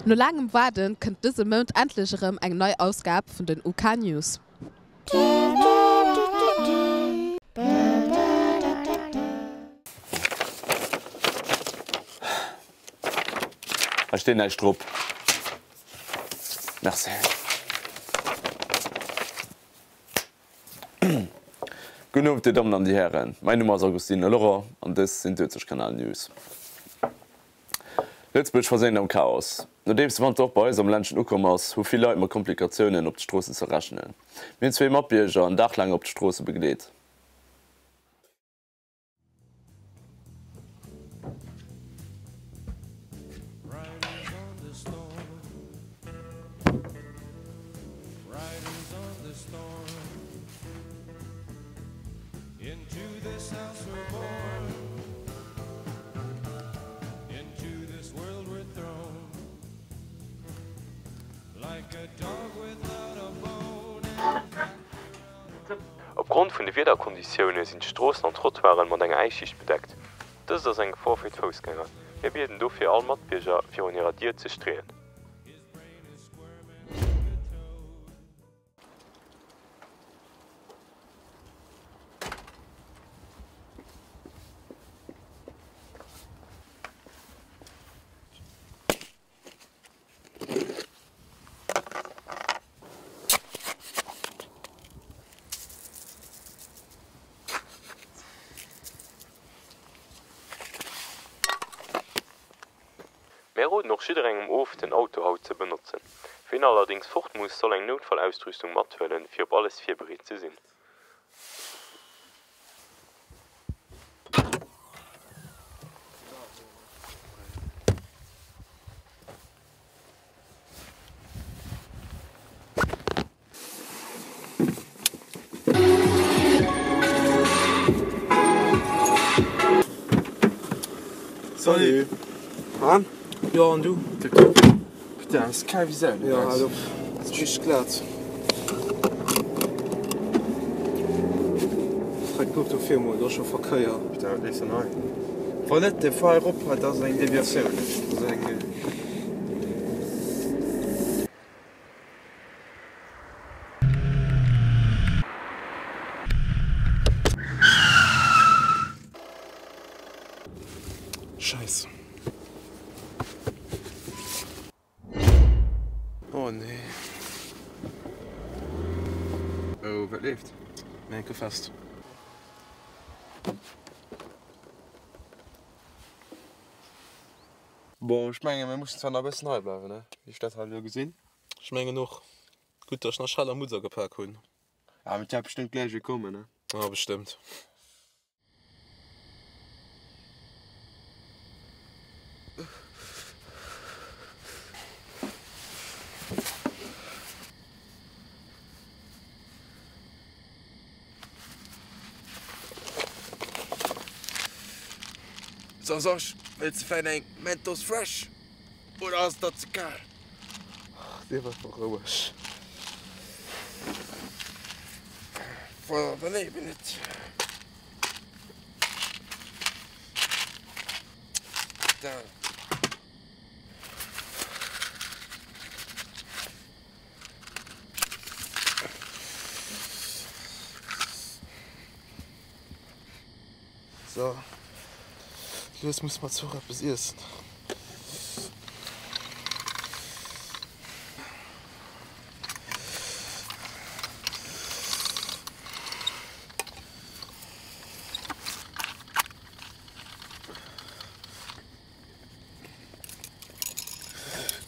No laangem Waarden kënnt dëse Mount endlech erëm eng nei Ausgab vun den UK News. Hei steet näischt drop. Merci. Gudden Owend dir Dammen an dir Hären, mäin Numm ass Augustine Laurent an dës sinn d'Uelzechtkanal News. Lëtzebuerg verséint am Chaos. Nodeems de Wanter och bei eis am Ländchen ukomm ass, hu vill Leit mat Komplikatiounen op de Stroossen ze rechnen. Mir hunn zwee Matbierger en Dag laang op de Stroosse begleet. Opgrond vun de Wiederkonditioune sinn d'Stroossen an d'Trottoiren mat enger Äisschicht bedeckt. Dëst ass eng Gefor fir d'Foussgänger. Mir bieden dofir all Matbierger, virun hirer Dier ze streeën. Mär roden och jidderengem of, den Auto haut ze benotzen. Ween allerdéngs fort muss, soll eng Noutfallausrüstung mathuelen, fir op alles virbereet ze sinn. Salut! An? Jo, an du? Tiptop. Putain, ass kal wéi Sau, Jo, hal op, ass richteg glat. Dréck d'Luucht do vir mol, do ass scho Verkéier. Putain, wat leeft dann hei? Wann net, de fahr erop, dat ass eng Deviatioun, dat ass eng. Scheiss. Oh nee. Oh, wat leeft? Mir hänke fest. Bon, ech mengen, mir mussen zwar nach e bëssen hei bleiwen, ne? Wéi ech dat hei elo gesinn. Ech mengen och. Gutt, datt ech nach Schal a Mutz agepak hunn. Ah, mee et wäert bestëmmt gläich ee kommen, ne? Ah, bestëmmt. So Sosch, wëlls de vläit eng Mentos Fresh oder ass et der ze kal? Sief einfach roueg. Voilà, dann eben net. Putain. So, lues muss mer zwar eppes iessen.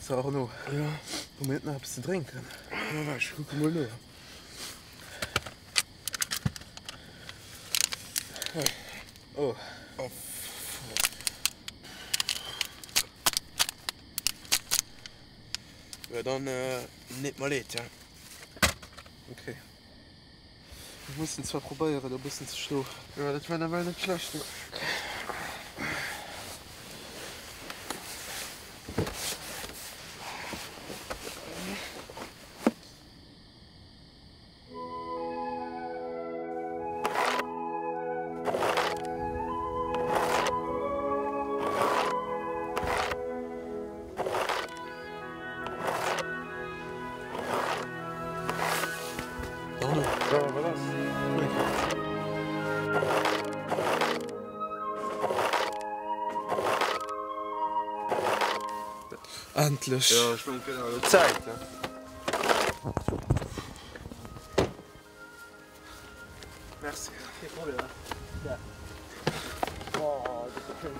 So Arnaud, hu mir net nach eppes ze drénken? Jo, ech kucke mol no. Oh. Jo, dann deet mer leed, ja. Okay. Mir mussen zwar probéieren e bëssen ze schlofen. Jo, dat wär nawell net schlecht, jo. Endlech! Jo, ech mengen, et gëtt awer elo Zäit, ne? Merci. Kee Problem, ne? Oh, dat ass schéin.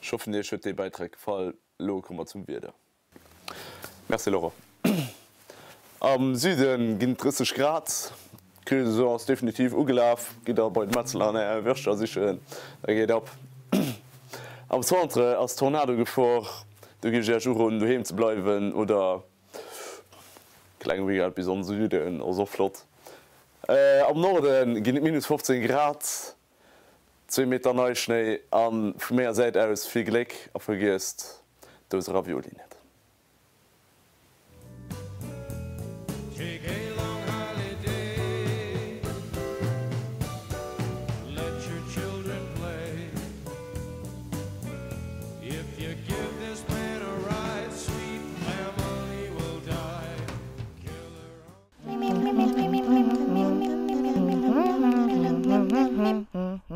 Ech hoffen iech huet dee Bäitrag gefall. Elo komme mer zum Wieder. Merci Laurent. Am Süde ginn et 30 Grad, d'Grillsaison ass definitiv ugelaf. Gitt der bei de Metzler an är Würschter sichen, da geet ab. Am Centre ass Tornadogefor, do géif ech iech uroden doheem ze bleiwen oder klenge Weekend bis an de Süden ass och flott. Am Norde ginn et minus 15 Grad, zwee Meter Neischnéi a vu menger Säit aus vill Gléck a vergiesst d'Dose Ravioli net.